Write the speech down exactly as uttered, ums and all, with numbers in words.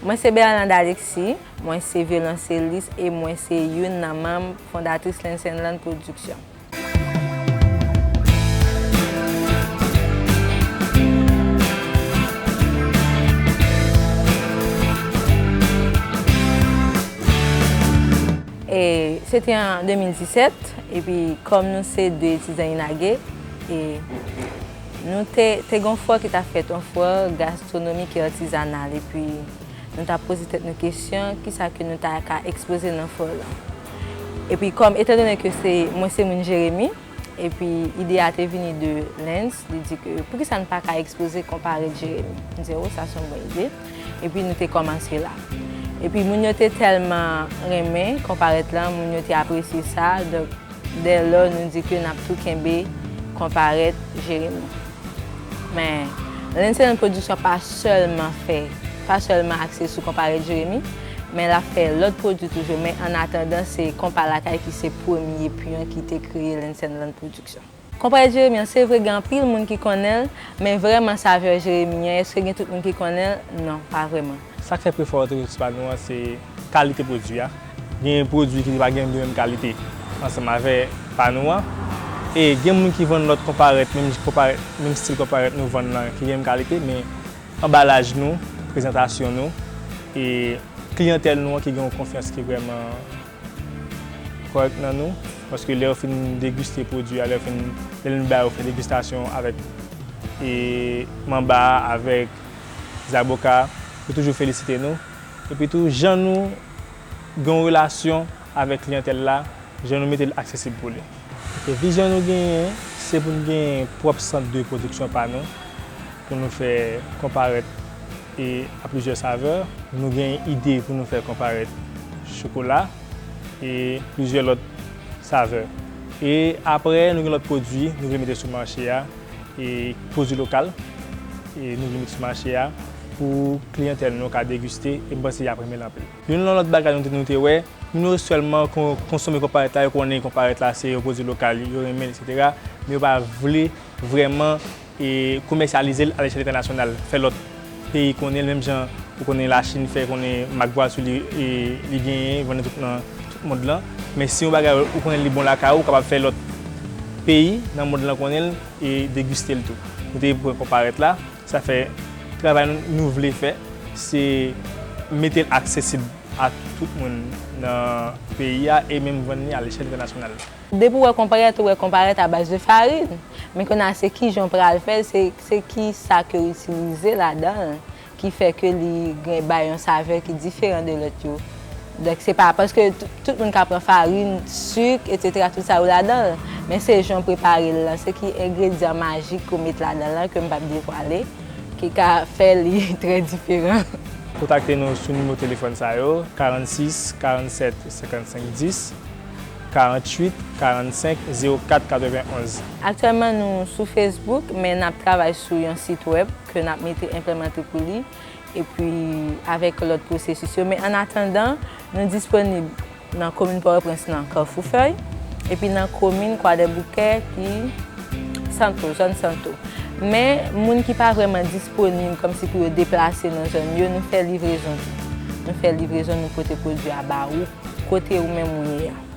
Mwen se Berlande Alexis, mwen se vyolonselis e mwen se youn nan manm fondatris Lens and Learn Production. E se te an de mil disèt, epi kòm nou se de etidyan INAGE, e nou te, te gen yon fò ki t ap fèt, yon fò gastronomik e atizanal, epi nou t ap poze tèt nou kesyon, kisa ke nou ta ka ekspoze nan fò lan. Epi kòm, etandone ke se, mwen se moun Jeremi, epi ide a te vini de Lens, li di ke poukisa n pa ka ekspoze konparèt Jeremi? M di, o, sa se yon bon ide. Epi nou te kòmanse la. Epi moun yo te tèlman renmen konparèt lan, moun yo te apresye sa, donk, dè lò nou di ke n ap tou kenbe konparèt Jeremi. Men, Lens and Learn Production pa sèlman fè, pa sèlman akse sou konparèt Jeremi, men l ap fè lòt pwodui toujou. Men an atandan, se Konpa Lakay ki se premye pyon ki te kreye Lens and Learn Production. Konparèt Jeremi an, se vre gen anpil moun ki konnen l, men vrèman savè Jeremi an, èske gen tout moun ki konnen l? Non, pa vrèman. Sa k fè prefè otoritris pa nou an, se kalite pwodui a. Gen pwodui ki pa gen de menm kalite ansanm avè pa nou an. E gen moun ki vann lòt konparèt, menm konparèt, menm stil konparèt nou vann nan, ki gen menm kalite, men anbalaj nou, prezantasyon nou, e kliyantèl nou an ki gen yon konfyans ki vrèman kòrèk nan nou, paske lè yo fin degiste pwodui a, lè yo fin, lè nou ba yo fè degustasyon avèk, e, manba a, avèk zaboka, yo toujou felisite nou. Epi tou, jan nou gen yon relasyon avèk kliyantèl la, jan nou mete l aksesib pou li. E vizyon nou genyen, se pou n gen pwòp sant de pwodiksyon pa nou, pou nou fè konparèt e a plizyè savè. Nou gen ide pou nou fè konparèt chokola e plizyè lòt savè. E apre, nou gen lòt pwodui nou vle mete sou mache a, e pwodui lokal, e nou vle mete sou mache a pou kliyantèl nou ka degiste, e m panse y ap renmen l anpil. Youn nan lòt bagay nou te, nou te wè, moun yo sèlman kon-, konsome konparèt la, yo konnen konparèt la se yon pwodui lokal, yo renmen l, etsetera, men yo pa vle vrèman e komèsyalize l alechèl entènasyonal, fè lòt peyi konnen l, menm jan ou konnen Lachin fè konnen mak Vwasou li, e, li genyen, vann nan tout, nan tout mond lan. Men si yon bagay ou konnen li bon lakay ou, ou kapab fè lòt peyi nan mond lan konnen l e degiste l tou. Nou te pran konparèt la, sa fè travay nou, nou vle fè, se mete l aksesib a tout moun nan peyi a e menm vann li alechèl entènasyonal. Depi w wè konparèt, ou wè konparèt a baz de farin. Men kounye a, se kijan w pral fè l, se, se ki sa ke w itilize ladan l, ki fè ke li gen, bay yon savè ki diferan de lòt yo. Donk, se pa paske tout, tout moun ka pran farin, sik, etsetera, tout sa yo ladan l. Men se jan w prepare l lan, se ki engredyan majik ke w met ladan l lan, ke m p ap devwale, ki ka fè li trè diferan. Kontakte nou sou nimewo telefòn sa yo, karannsis, karannsèt, senkannsenk, dis, karanntuit, karannsenk, zewo kat, katrevenn-onz. Aktyèlman, nou sou Facebook, men n ap travay sou yon sit wèb ke n ap mete enplimante pou li. Epi, avèk lòt pwosesis yo. Men an atandan, nou disponib nan komin Pòtoprens nan Kafou Fèy, epi nan komin Kwadèboukè ki Santo, zòn Santo. Men, moun ki pa vrèman disponib kòmsi pou yo deplase nan zòn yo, nou fè livrezon tou. Nou fè livrezon, nou pote pwodui a ba ou, kote ou menm ou ye a.